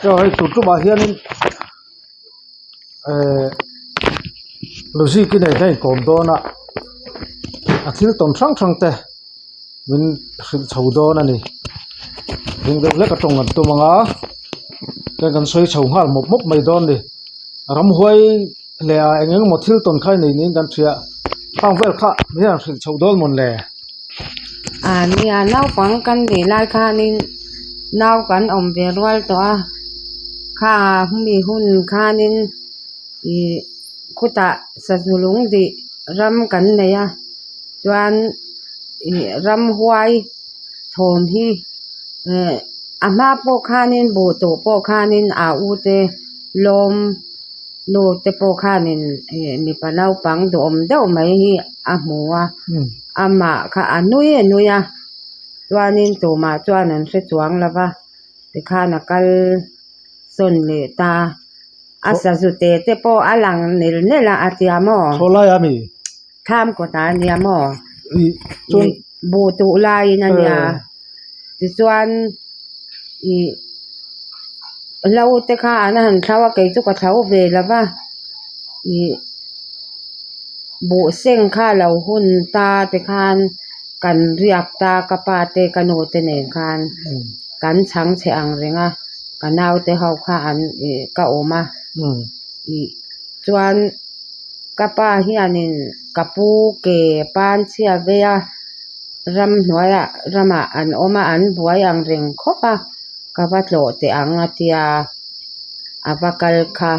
Chaw hei tur tumah hianin ehh Luzik i nei kha inkawm dawn a a thil tawn hrang hrang te min hrilh chho dawn a ni ring deuh hlek a tawng an tum ang a chuan kan sawi chho nghal mawp mawp mai dawn a ni ramhuai leh ah eng eng emaw thil tawn kha i nei niin kan hria khang vel kha min han hrilh chho dawn mawn le. A nia naupang kan nih lai khanin nau kan awm ve rual tawh a kha mi hun khanin ih khutah sazu lung dih ram kan nei a chuan ih ramhuai thawm hi eh a hma pawh khanin buh tuh pawh khanin a u te lawm. Nu te pawh khanin ih mipa naupang duhawm deuh mai hi a hmu a amah kha a nui a nui a chuanin tumah chuan an hre chuang lo va tikhan a kal sawn leh ta a sazu te te pawh a lang nel nel a a tia maw Chhawlai a mi Thlam kawtah a nia maw ih buh tuh laiin a nia tichuan ih hlo te kha an han thlo a kei chu ka thlo ve lo va ih buh seng kha a lo hun ta tikhan kan riak ta ka pa te ka nu te nen khan kan chhang chhe ang reng a ka nau te ho kha an ih ka awm a ih chuan. Ka pa hianin ka pu ke pan chhia vei a, ramhnuaiah ramah an awm a, an buai ang reng khawp a, ka va tlawh teh ang a tia, a va kal kha.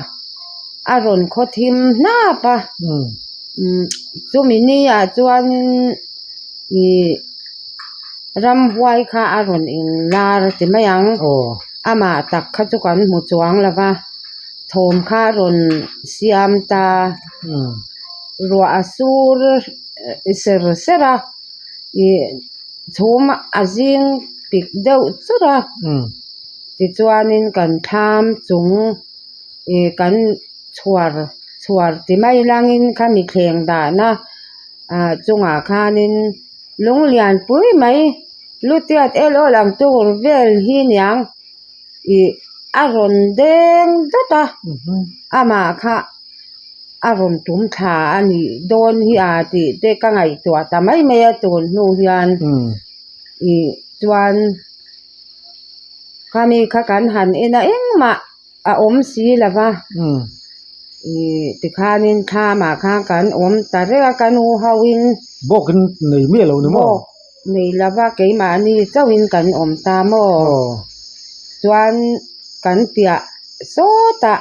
A rawn khaw thim hnap a, chumi ni ah chuanin ih ramhuai kha a rawn inlar ti mai ang, amah tak kha chu kan hmu chuang lo va. Thawm kha a rawn siam ta ruah a sur ser ser a ih chhum a zing pik deuh churh a tichuanin kan thlam chung ih kan chhuar chhuar ti mai langin khami thleng dahna ah chungah khanin lung lian pui mai lutiat el awl ang tur vel hi niang. Ih a rawn deng dawt a amah kha a rawn tum thla a nih dawn hi a tih te ka ngaihtuah ta mai mai a tun hnu hian ih chuan khami kha kan han en a engmah a awm si lo va ih tikhanin thlamah khan kan awm ta reng a ka nu ho in. Bawk in nei miah lo ni maw? Bawk Nei lova keimahni chauhin kan awm ta maw? Chuan kan piah sawtah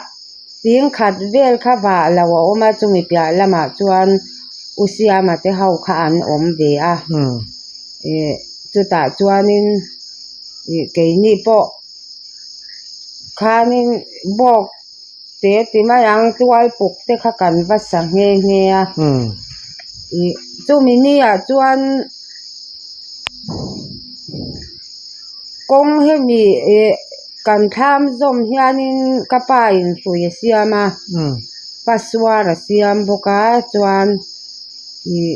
ting khat vel kha vah lo a awm a, chumi piah lamah chuan U Siama te ho kha an awm ve a. Ih chutah chuanin ih keini pawh khanin bawk te ti mai ang tual puk te kha kan va sa nghe nghe a ih chumi ni ah chuan kawng hemi ih kan thlam zawm hianin ka pa in hrui a siam a pasuar a siam bawk a chuan ih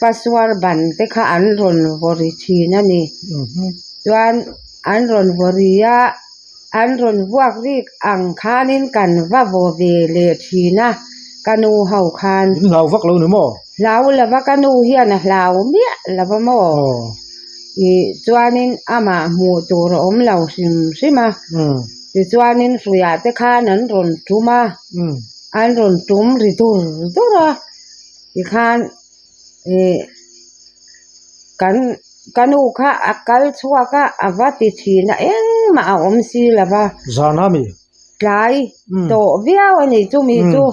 pasuar ban te kha an rawn vaw ri thin a ni chuan an rawn vaw ri a. An rawn vuak rik ang khanin kan va vaw ve leh thin a, ka nu ho khan. In hlau vak lo ni maw? Hlau lova ka nu hian a hlau miah lova maw? Ih chuanin amah hmuh tur a awm lo hrim hrim a, tichuanin hruiah te khan an rawn tum a, an rawn tum ri dur dur a, tikhan ih kan. Ka nu kha a kal chhuak a, a va ti thin a, engmah a awm si lo va. Zan a mi? Tlai tawh viau a ni chumi chu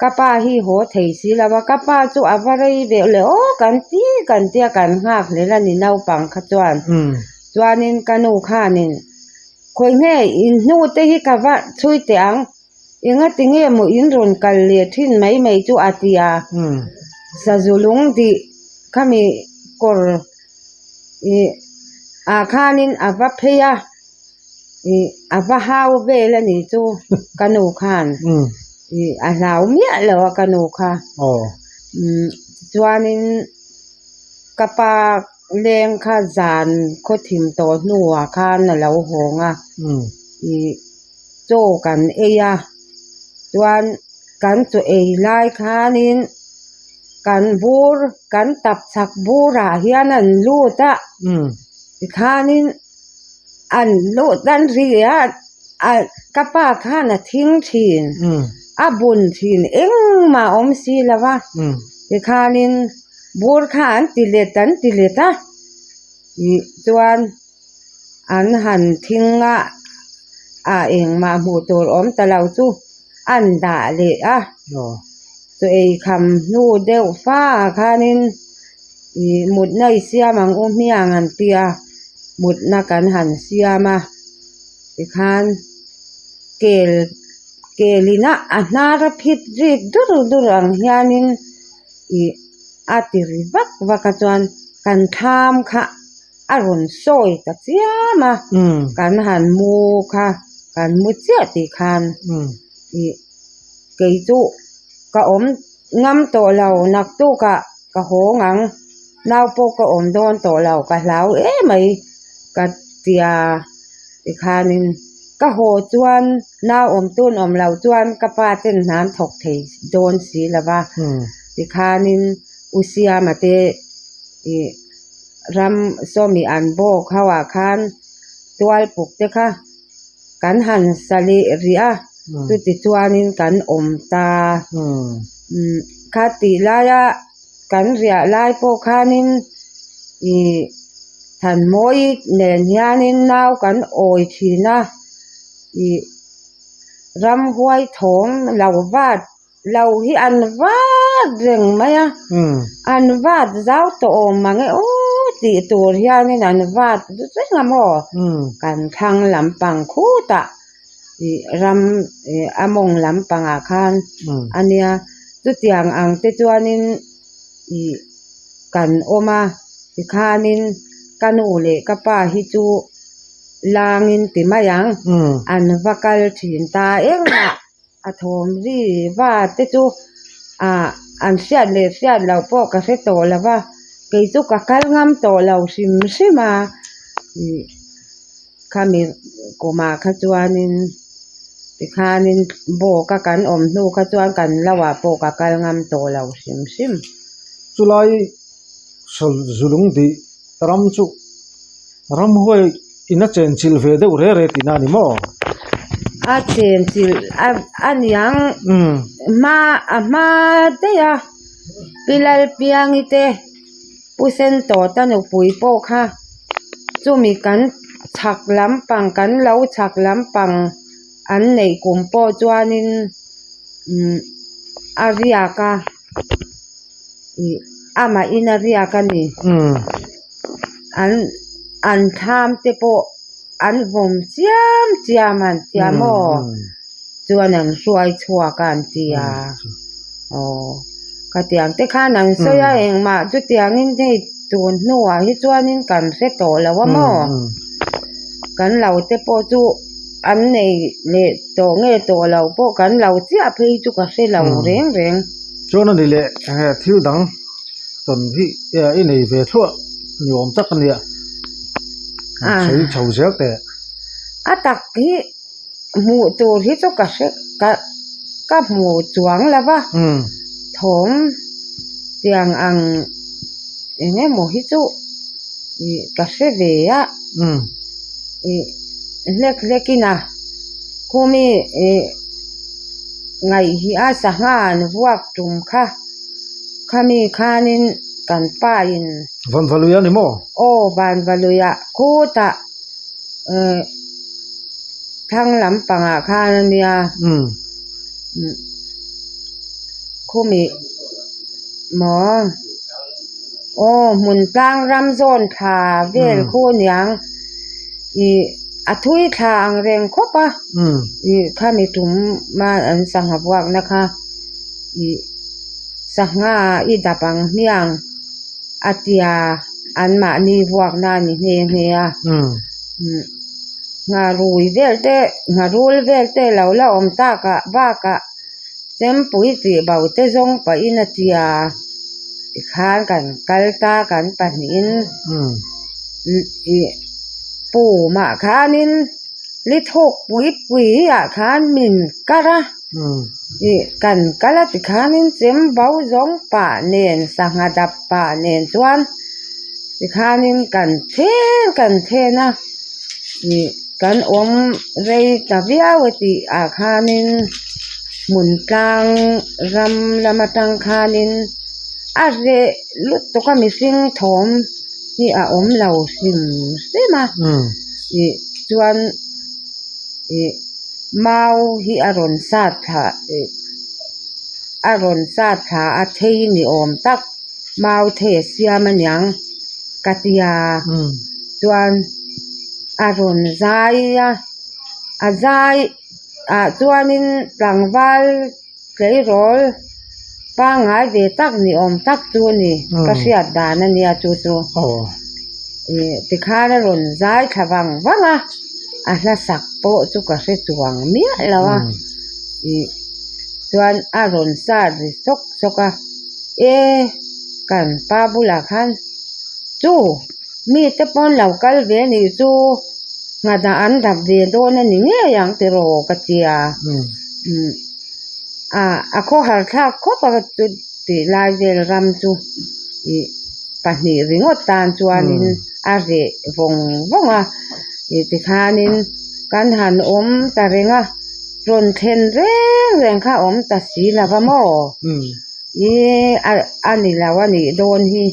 ka pa hi haw thei si lo va, ka pa chu a va rei ve leh aw kan ti kan tia kan nghak hlel a ni naupang kha chuan. Chuanin ka nu khanin khawi nge in hnu te hi ka va chhui teh ang, engati nge maw in rawn kal leh thin mai mai chu a ti a, sazu lung dih Khami kawr ih ah khanin a va phei a ih a va hau vel a nih chu ka nu khan ih a hlau miah lo a ka nu kha umm chuanin ka pa leng kha zan khaw thim tawh hnuah khan a lo hawng a ih. Chaw kan ei a, chuan kan chaw ei lai khanin kan bur kan tap chhak burah hian an lut a, tikhanin an lut an ri a, ka pa khan a thing thin, a bun thin engmah a awm si lo va, tikhanin bur kha an ti let an ti let a, ih chuan. An han thing a, a engmah hmuh tur awm ta lo chu an dah leh a. Chaw ei kham hnu deuh fa khanin ih mutna i siam ang u hmiang an ti a, mutna kan han siam a tikhan kel kel ina a hnar a phit rik dur dur ang hianin ih a ti ri vak vak a chuan kan thlam kha. A rawn sawi ta chiam a, kan han mu kha, kan mu chiah tih khan ih kei chu ka awm ngam tawh lo, naktukah ka hawng ang, nau pawh ka awm dawn tawh lo, ka hlau emai ka tia tikhanin ka haw chuan nau awm tun awm loh chuan ka pa ten hna an thawk thei dawn si lo va, tikhanin U Siama te ih. Ram sawmi an bawk ho ah khan tual puk te kha kan han sa leh rih a, chuti chuanin kan awm ta. Kha tih laia kan riah lai pawh khanin ih Thanmawi nen hianin nau kan awi thin a, ih ramhuai thawng lo vat Lo hi an vat reng mai a, an vat zau tawh awm mang e aw tih tur hianin an vat reng a maw? Kan thlang lampang khutah ih ram ih a mawng lampangah khan a nia, chutiang ang te chuanin ih kan awm a, tikhanin ka nu leh ka pa hi chu langin ti mai ang, an va kal thin ta engmah. A thawm ri va te chu ah an hriat leh hriat loh pawh ka hre tawh lo va, kei chu ka kal ngam tawh lo hrim hrim a, ih khami kumah kha chuanin tikhanin bawk a kan awm hnu kha chuan kan lo ah pawh ka kal ngam tawh lo hrim hrim. Chulai sawl zulung dih ram chu Ramhuai in a chenchilh ve deuh re re tihna a ni maw? A chenchilh a a niang hma a hma daih a Pi Lalpiangi te Pu Sentawta nupui pawh kha chumi kan chhak lampang kan lo chhak lampang an neih kum pawh chuanin umm a riak a. Ih amah in a riak a ni. An an thlam te pawh an vawm chiam chiam a an tia maw chuan an hruai chhuak a an tia aw khatiang te khan an sawi a engmah chutiangin hei tun hnuah hi chuanin kan hre tawh lo a maw kan lo te pawh chu an nei leh tawh nge tawh lo pawh kan lo chiah phei chu ka hre lo reng reng. Chuan a ni leh enge thil dang tawn hi i nei ve thluah ni awm tak a nia sawi chho zel teh. A tak hi hmuh tur hi chu ka hre ka ka hmu chuang lo va thawm tiang ang eng emaw hi chu ih ka hre ve a ih hlek hlek in a khumi ih. Ngaih hi a sangha an vuak tum kha khami khanin kan pa in. Vanvalui a ni maw? Aw Vanvaluiah khutah eh thlang lampangah khan a nia. Khumi maw? Aw hmun tlang ram zawn thla vel khu aniang. Ih a thui thla ang reng khawp a ih khami tum a an sangha vuakna kha ih sangha i dap ang hmiang a tia anmahni vuakna a ni nghe nghe a ngharui vel te ngharul vel te lo la awm takah bakah chempui tih bo te zawng pahin a tia tikhan kan kal ta kan pahnihin ih pumah khanin. Li thawk pui pui ah khan min kar a, ih kan kal a tikhanin chem bo zawng pah nen sangha dap pah nen chuan tikhanin kan then kan then a, ih kan awm rei ta viau a tih ah khanin hmun tlang ram lam atang khanin a reh lutuk a mihring thawm. hi a awm lo hrim hrim a ih chuan ih mau hi a rawn sat thla ih a rawn sat thla a thei ni awm tak mau thei a siam aniang ka tia chuan a rawn zai a a zai ah chuanin tlangval. Tleirawl pangngai ve tak ni awm tak chu a ni, ka hriat dan a nia chu chu. Ih tikhan a rawn zai thla vang vang a, a hla sak pawh chu ka hre chuang miah lo a, ih chuan a rawn sat ri sawk sawk a, e kan pa bulah khan chu mite pawn lo kal ve a nih chu nghadah an dap ve dawn a ni ngei ang tiraw ka tia. Umm ah a khawhar thlak khawp a chu tih lai vel ram chu ih pahnih ringawt tan chuanin a reh vawng vawng a ih tikhanin kan han awm ta reng a rawn thlen reng reng kha a awm ta si lo va maw ih a ni lo a nih dawn hi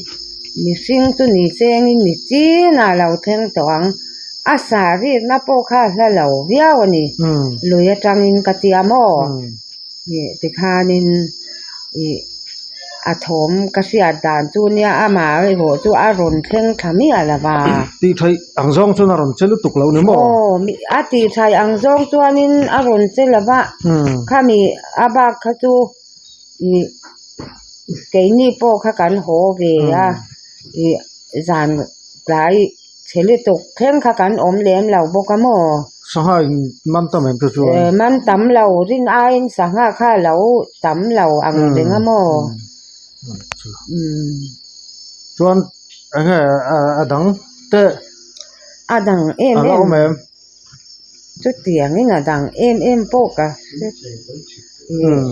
mihring chu ni chengin ni chinah a lo thleng tawh ang. A sah rikna pawh kha a hla lo viau a ni. Lui atangin ka tia maw? Ih tikhanin ih a thawm ka hriat dan chu nia amah erawh chu a rawn thleng thla miah lo va. Tih thaih ang zawng chuan a rawn che lutuk lo ni maw? Aw, a tih thaih ang zawng chuanin a rawn che lo va, khami a bak kha chu ih keini pawh kha kan haw ve a, ih zan tlai. Chhe lutuk thleng kha kan awm lem lo bawk a maw? Sangha in man tam em chu chuan? Eh man tam lo, rin aiin sangha kha lo tam lo ang reng a maw? Chuan eng nge a dang te? A dang em em. A la awm em? Chutiangin a dang em em pawh ka hre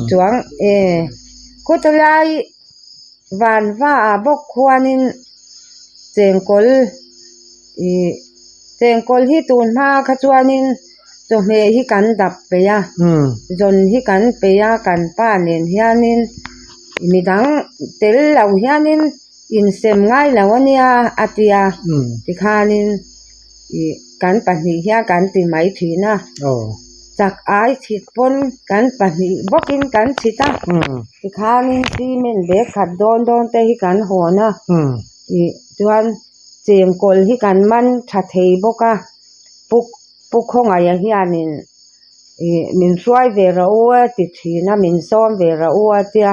chuang e. Khawtalai Vanva ah bawk khuanin chengkawl ih chengkawl hi tun hma kha chuanin chawhmeh hi kan dap peih a zawn hi kan peih a kan pa nen hianin midang tel lo hianin insem ngai lo a nia a tia tikhanin ih kan pahnih hian kan ti mai thin a chak ai chhit pawn kan pahnih bawkin kan chhit a tikhanin cement bag khat dawn dawn te hi kan hawn a ih chuan chengkawl hi kan man tha thei bawk a pu pu khawngaih ah hianin ih min hruai ve rawh u a ti thin a min sawm ve rawh u a tia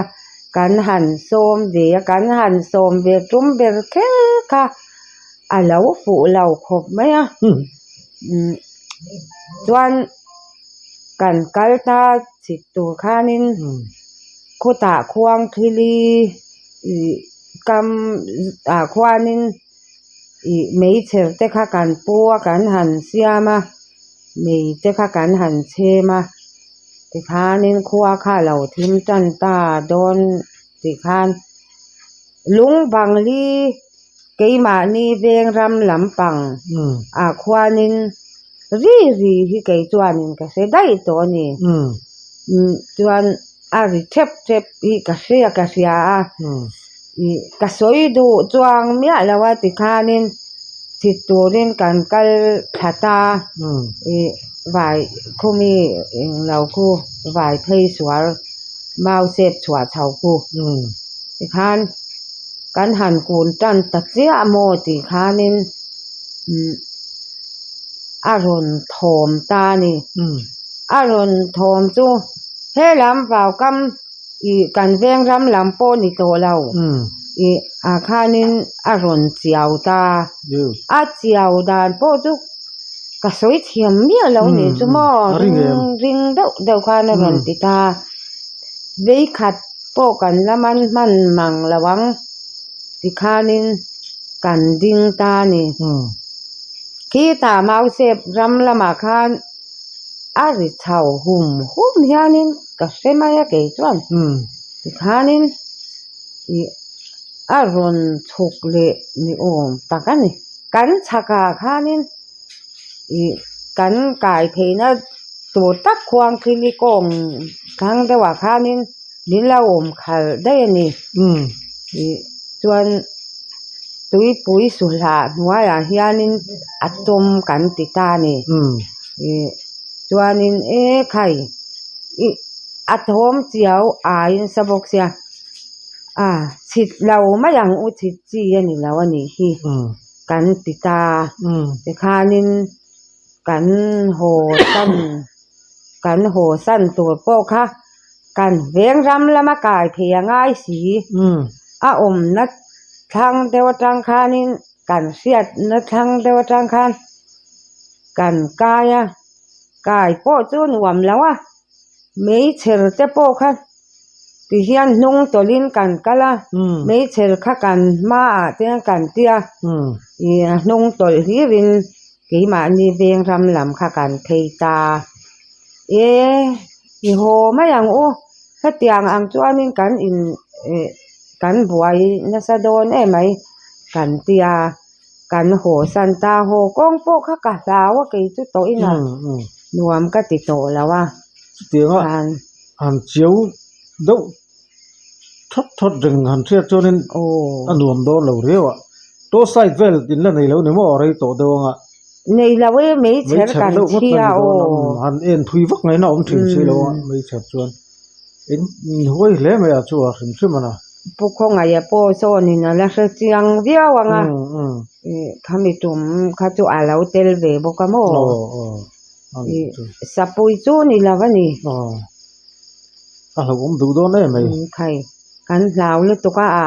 kan han sawm ve a kan han sawm ve tum ber kher kha a lo fuh lo khawp mai a umm chuan kan kal ta chhit tur khanin khutah khuang thili ih kam ah khuanin ih meichher te kha kan pu a kan han siam a mei te kha kan han chhem a tikhanin khua kha a lo thim tan ta dawn tih khan lung bang li keimahni veng ram lampang ah khuanin ri ri hi kei chuanin ka hre daih tawh a ni chuan a ri thep thep hi ka hria ka hria a ih ka sawi duh chuang miah lo a tikhanin chhit turin kan kal thla ta ih vai khumi englo khu vai phei sual mau sep chhuah chho khu tikhan kan han kun tan ta chiah maw tih khanin umm a rawn thawm ta a ni a rawn thawm chu helam vau kam ih kan veng ram lam pawh ni tawh lo ih ah khanin a rawn chiau ta a chiau dan pawh chu ka sawi thiam miah lo nih chu maw ring ring deuh deuh khan a rawn ti ta veikhat pawh kan la man hman mang lo ang tikhanin kan ding ta a ni khitah mausep ram lamah khan. A ri chho hum hum hianin ka hre mai a kei chuan tikhanin ih a rawn chhuk leh ni awm tak a ni. Kan chhakah khanin ih kan kai theihna tur tak khuang thili kawng thlang deuhah khanin min lo awm khalh daih a ni. Ih chuan tuipui suhlah hnuaiah hianin a tawm kan ti ta a ni. Ih chuanin e khai ih a thawm chiau aiin sa bawk sia a chhit lo mai ang u chhit chi a ni lo a nih hi kan ti ta tikhanin kan haw san kan haw san tur pawh kha kan veng ram lama kai thei a ngai si a awmna thlang deuh atang khanin kan hriatna thlang deuh atang khan kan kai a kai pawh chu nuam lo a meichher te pawh kha ti hian hnung tawlhin kan kal a meichher kha kan hmaah te hian kan tia ih a hnung tawlh hlirin keimahni veng ram lam kha kan phei ta e i haw mai ang u hetiang ang chuanin kan in ih kan buai nasa dawn em mai kan tia kan haw san ta haw kawng pawh kha ka hlau a kei chu tawh ina nuam ka ti tawh lo a chutianga han chiau deuh thawt thawt reng han hriat chuanin a nuam dawn lo riau a tour site vel in la nei lo ni maw rei tawh deuh anga nei lo e meichher kan chhia aw han en thui vak ngaihna awm thin si lo a meichher chuan. In huai hle mai a chu a hrim hrim a na. Pu Khawngaih a pawh sawnin a la hre chiang viau ang a, ih khami tum kha chu a lo tel ve bawk a maw? Ih sapui chu ni lo a ni. A hlauhawm duh dawn em mai. Khai kan hlau lutuk a, a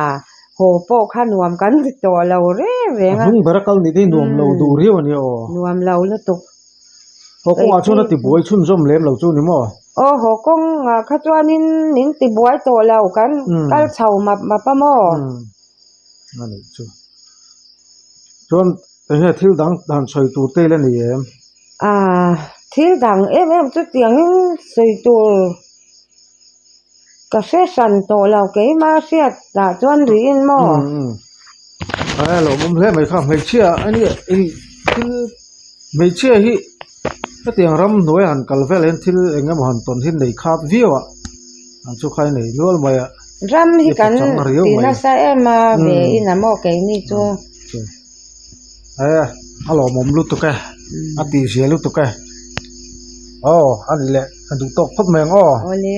haw pawh kha nuam kan ti tawh lo reng reng a. A hnung ber a kal nih te hi nuam lo duh riau a nia aw. Nuam lo lutuk. Haw kawngah chuan a tibuai chhunzawm lem lo chu ni maw? Aw haw kawngah kha chuanin min tibuai tawh lo kan kal chho map map a maw? A nih chu. Chuan enge thil dang han sawi tur te ila ni em? Ah thil dang em em chu tiangin sawi tur ka hre hran tawh lo keimah hriat ah chuan rihin maw? A lawmawm hle mai kha hmeichhia a nia thil Hmeichhia hi hetiang ram hnuai han kal vel hian thil eng emaw han tawn hi nei khat viau a an chu kha nei nual mai a Ram hi kan ti nasa em a ve in a maw keini chu. E a lawmawm lutuk e a tihzia lutuk e aw a ni leh a duh tawk phawt mai ang aw. Awle.